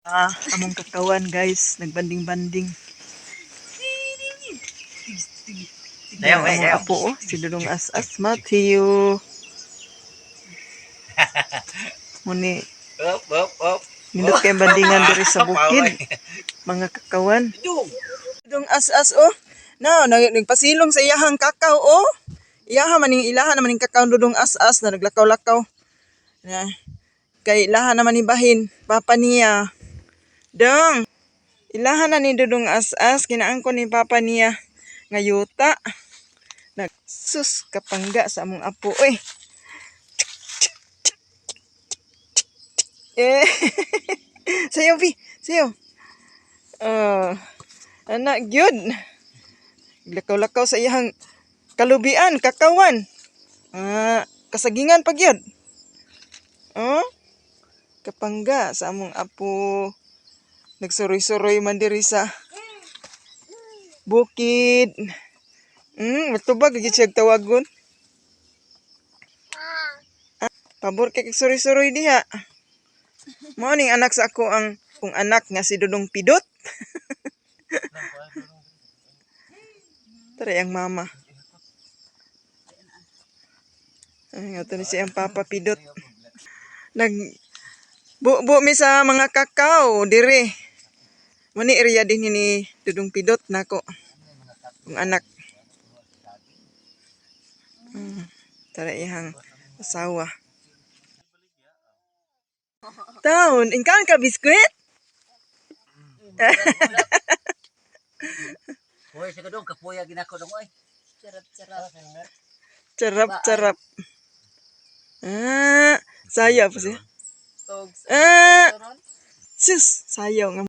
Ah, among kakawan, guys, nagbanding-banding. Dayaw, Ang eh, among dayaw. apo oh, si Dudong As-As Matthew. Muni Up, up, up. nindot kay bandingan diri sa bukid, mga kakawan. Dudong. Dudong As-As oh. No, nagpasilong sa iyahang kakao oh. Iyaha maning ilaha naman ning kakao, Dudong As-As na naglakaw-lakaw. Na kay ilaha naman ni bahin papa niya. Dong. Ilaha na ni Dudong As-As, kinaangkon ni papa niya nga yuta. Nag sus, kapangga sa among apo oy. Eh. Sayo, Pi. Sayo. Oh. Anak gyud. Lakaw-lakaw sa iyang kalubian, kakawan. Ah, kasagingan pa gyud. Oh? Kapangga sa among apo. Nagsuroy-suroy man diri sa bukid. Matubag gyud siya tawagon. Ah, pabor kay kag suroy-suroy diha. Mao ning anak sa ako ang kung anak nga si Dudong Pidot. Tara ang mama. Ay, nga to ni si ang Papa Pidot. Nag bu mi sa mga kakao dire. Mani area din ni Dudong Pidot nako. Kung anak. Tara iyang asawa. Taon, ingkan ka biskwit? Hoy, sa kadong kapuya ginako dong oy. Charap, charap. Charap, charap. Ah, sayaw pa siya. Togs. Ah, Turon. sus, sayaw nga.